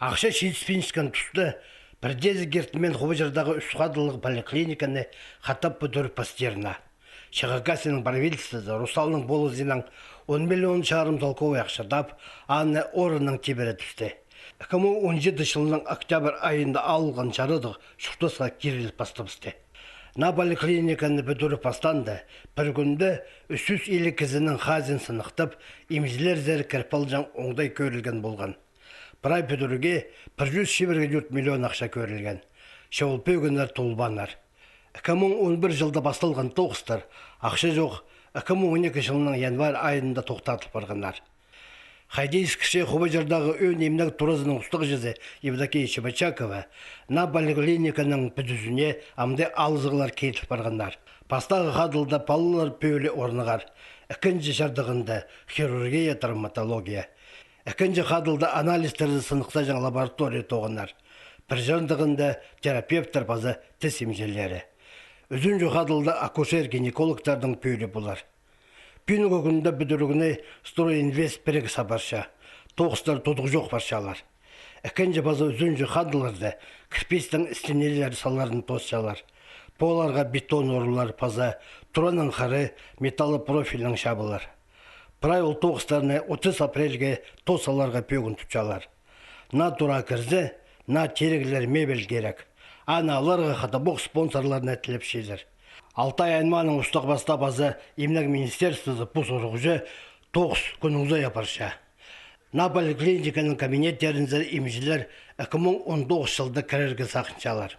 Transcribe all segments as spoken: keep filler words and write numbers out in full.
Ахча читіспинчеткен туста пірдеезі киртінмеен Хубаҷырдағы ӱс хадылығ поликлиниканы хатап пӱдіріп пастирына. Че Хакасияның правительствозы Русалның полызынаң он миллион чарым толковай ахча таап, аны орыннаң тибіре тіпче. Ікі муң он читі чылның октябрь айында алылған чарадығ чуртасха киріліп пастабысты. Наа поликлиниканы пӱдіріп пастаанда, пір кӱнде ӱс чӱс илиг кізінің хазиин сыныхтап, имҷілерзер кіріп алҷаң оңдай кӧрілген полған. Прай пӱдірігге пір чӱс чибіргі тӧрт миллион ахча кӧрілген. Че ол пӧгіннер толбааннар. Ікі муң он пір чылда пасталған тоғыстар, ахча чох, ікі муң он ікі чылның январь айында тохтадыл парғаннар. Хайди искірче, Хубаҷырдағы ӧӧн имнег туразының устағҷызы Евдокия Чебочакова наа поликлиниканың пӱдізіне амды алызығлар киріл парғаннар. Пастағы хадылда палалар пӧлии орнығар, ікінҷі чардығында хирургия, травматология. Ікінҷі хадылда анализтерні сыныхтаҷаң лаборатория тоғынар. Пір чардығында терапевттер паза тіс имҷілері. Ӱзінҷі хадылда акушер-гинекологтарның пӧлии полар. Пӱӱнгі кӱнде пӱдірігні «Стройинвест» пірігіс апарча. Тоғыстар тудығ чох парчалар. Ікінҷі паза ӱзінҷі хадыларда кірпістің істінелер саларын тоосчалар. Поларға бетон орынлар паза тураның хыры металлопрофильнең чабылар. Прай ол тоғыстарны отыс апрельге тоос саларға пӧгін тутчалар. Наа тураа кірзе, наа тиріглер, мебель кирек. Аны аларға хатабох спонсорларны тілепчелер. Алтай аймааның устағ-пастаа паза имнег министерствозы пос урухҷа тоғыс кӱннің сай апарча. Наа поликлиниканың кабинеттерінзер имҷілер ікі муң он тоғыс чылда кірерге сағынчалар.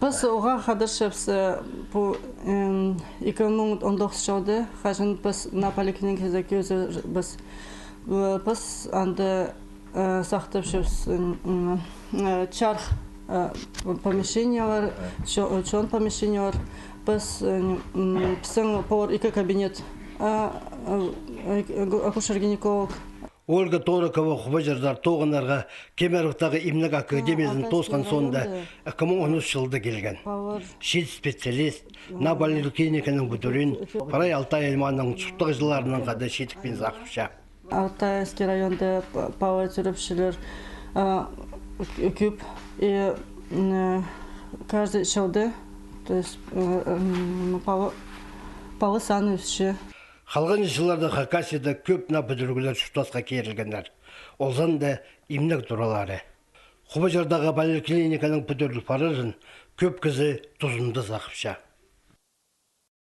Піс уғаа хадасчабыс, э, пу, м, ікі муң он тоғыс чылда, хаҷан піс наа поликлиникада кӧзібіс. Э, піс анда, э, сахтапчабыс, м, м, э, чарых, э, помещениелер, чо-, чоон помещениелер. Піс, э, м, пістің пар ікі кабинет, а, э, акушер-гинеколог. Ольга Торокова Хубаҷырда тоғынарға Кемеровтағы имнег академиязын тоосхан соонда ікі муң он ӱс чылда килген. Чиит специалист, наа поликлиниканың пӱдірін прай Алтай аймааның чуртағҷыларынаң хада читікпин сағыпча. Алтайский районда п-, пала тӧрепчелер, а, к-, кӧп, и, м, каждый чылда, то есть, м, м, пала, пала саны ӧсче. Халғанҷы чылларда Хакасияда кӧп наа пӱдіріглер чуртасха кирілгеннер. Ол санда имнег туралары. Хубаҷырдағы поликлиниканың пӱдіріл парарын кӧп кізі тузында сағыпча.